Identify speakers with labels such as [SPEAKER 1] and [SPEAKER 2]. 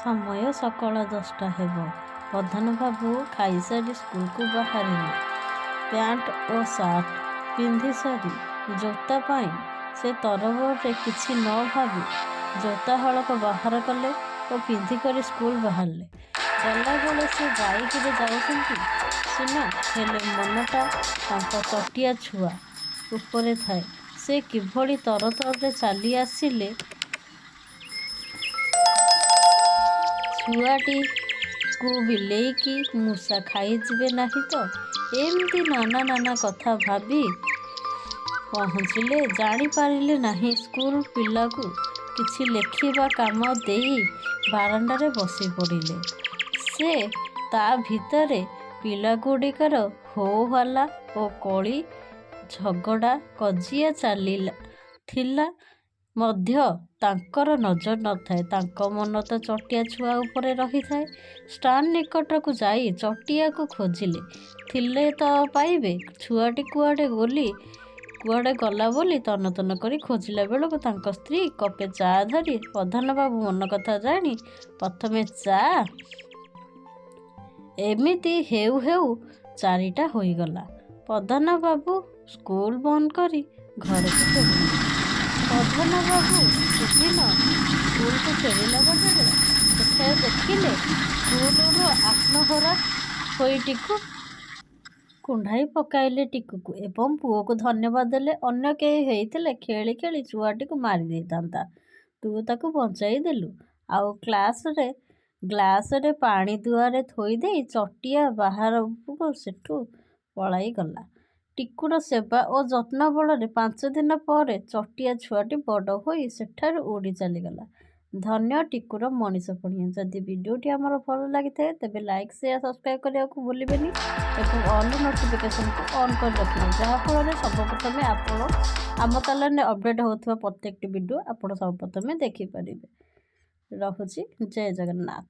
[SPEAKER 1] ସମୟ ସକାଳ 10ଟା ହେବ। ପ୍ରଧାନବାବୁ ଖାଇସାରି ସ୍କୁଲକୁ ବାହାରିଲେ। ପ୍ୟାଣ୍ଟ ଓ ସାର୍ଟ ପିନ୍ଧିସାରି ଜୋତା ପାଇଁ ସେ ତରବରରେ କିଛି ନ ଭାବି ଜୋତା ହଳକ ବାହାର କଲେ ଓ ପିନ୍ଧିକରି ସ୍କୁଲ ବାହାରିଲେ। ଗଲାବେଳେ ସେ ବାଇକରେ ଯାଉଛନ୍ତି ସିନା, ହେଲେ ମନଟା ତାଙ୍କ ଚଟିଆ ଛୁଆ ଉପରେ ଥାଏ। ସେ କିଭଳି ତରତରରେ ଚାଲିଆସିଲେ ଛୁଆଟିକୁ ବିଲେଇ କି ମୂଷା ଖାଇଯିବେ ନାହିଁ ତ? ଏମିତି ନାନା ନାନା କଥା ଭାବି ପହଞ୍ଚିଲେ ଜାଣିପାରିଲେ ନାହିଁ। ସ୍କୁଲ ପିଲାକୁ କିଛି ଲେଖିବା କାମ ଦେଇ ବାରଣ୍ଡାରେ ବସିପଡ଼ିଲେ ସେ। ତା' ଭିତରେ ପିଲାଗୁଡ଼ିକର ହୋ-ହଲ୍ଲା ଓ କଳି ଝଗଡ଼ା କଜିଆ ଚାଲିଥିଲା ମଧ୍ୟ ତାଙ୍କର ନଜର ନ ଥାଏ। ତାଙ୍କ ମନ ତ ଚଟିଆ ଛୁଆ ଉପରେ ରହିଥାଏ। ଷ୍ଟାଣ୍ଡ ନିକଟକୁ ଯାଇ ଚଟିଆକୁ ଖୋଜିଲେ। ଥିଲେ ତ ପାଇବେ। ଛୁଆଟି କୁଆଡ଼େ ଗଲା ବୋଲି ତନ୍ନ ତନ୍ନ କରି ଖୋଜିଲା ବେଳକୁ ତାଙ୍କ ସ୍ତ୍ରୀ କପେ ଚା' ଧରି। ପ୍ରଧାନବାବୁ ମନକଥା ଜାଣି ପ୍ରଥମେ ଚା'। ଏମିତି ହେଉ ହେଉ 4ଟା ହୋଇଗଲା। ପ୍ରଧାନବାବୁ ସ୍କୁଲ ବନ୍ଦ କରି ଘରକୁ ଫେରିଲେ। ପ୍ରଧାନବାବୁ ସେଦିନ ସ୍କୁଲକୁ ଫେରିଲା ବାଟରେ ସେଠାରେ ଦେଖିଲେ ସ୍କୁଲରୁ ଆତ୍ମହରା ହୋଇ ଟିକୁ। କୁଣ୍ଢାଇ ପକାଇଲେ ଟିକୁକୁ ଏବଂ ପୁଅକୁ ଧନ୍ୟବାଦ ଦେଲେ। ଅନ୍ୟ କେହି ହେଇଥିଲେ ଖେଳି ଖେଳି ଛୁଆଟିକୁ ମାରି ଦେଇଥାନ୍ତା। ତୁ ତାକୁ ବଞ୍ଚାଇ ଦେଲୁ। ଆଉ ଗ୍ଲାସରେ ପାଣି ଦୁଆରେ ଥୋଇଦେଇ ଚଟିଆ ବାହାରକୁ ସେଠୁ ପଳାଇଗଲା। ଟିକୁର ସେବା ଓ ଯତ୍ନ ବଳରେ 5 ଦିନ ପରେ ଚଟିଆ ଛୁଆଟି ବଡ଼ ହୋଇ ସେଠାରୁ ଉଡ଼ି ଚାଲିଗଲା। ଧନ୍ୟ ଟିକୁର ମଣିଷପଣିଆ। ଯଦି ଭିଡ଼ିଓଟି ଆମର ଭଲ ଲାଗିଥାଏ, ତେବେ ଲାଇକ୍, ସେୟାର, ସବସ୍କ୍ରାଇବ୍ କରିବାକୁ ଭୁଲିବେନି ଏବଂ ଅଲ୍ ନୋଟିଫିକେସନ୍କୁ ଅନ୍ କରି ରଖିବେ, ଯାହାଫଳରେ ସର୍ବପ୍ରଥମେ ଆପଣ ଆମ ଚ୍ୟାନେଲରେ ଅପଡ଼େଟ୍ ହେଉଥିବା ପ୍ରତ୍ୟେକଟି ଭିଡ଼ିଓ ଆପଣ ସର୍ବପ୍ରଥମେ ଦେଖିପାରିବେ। ରହୁଛି, ଜୟ ଜଗନ୍ନାଥ।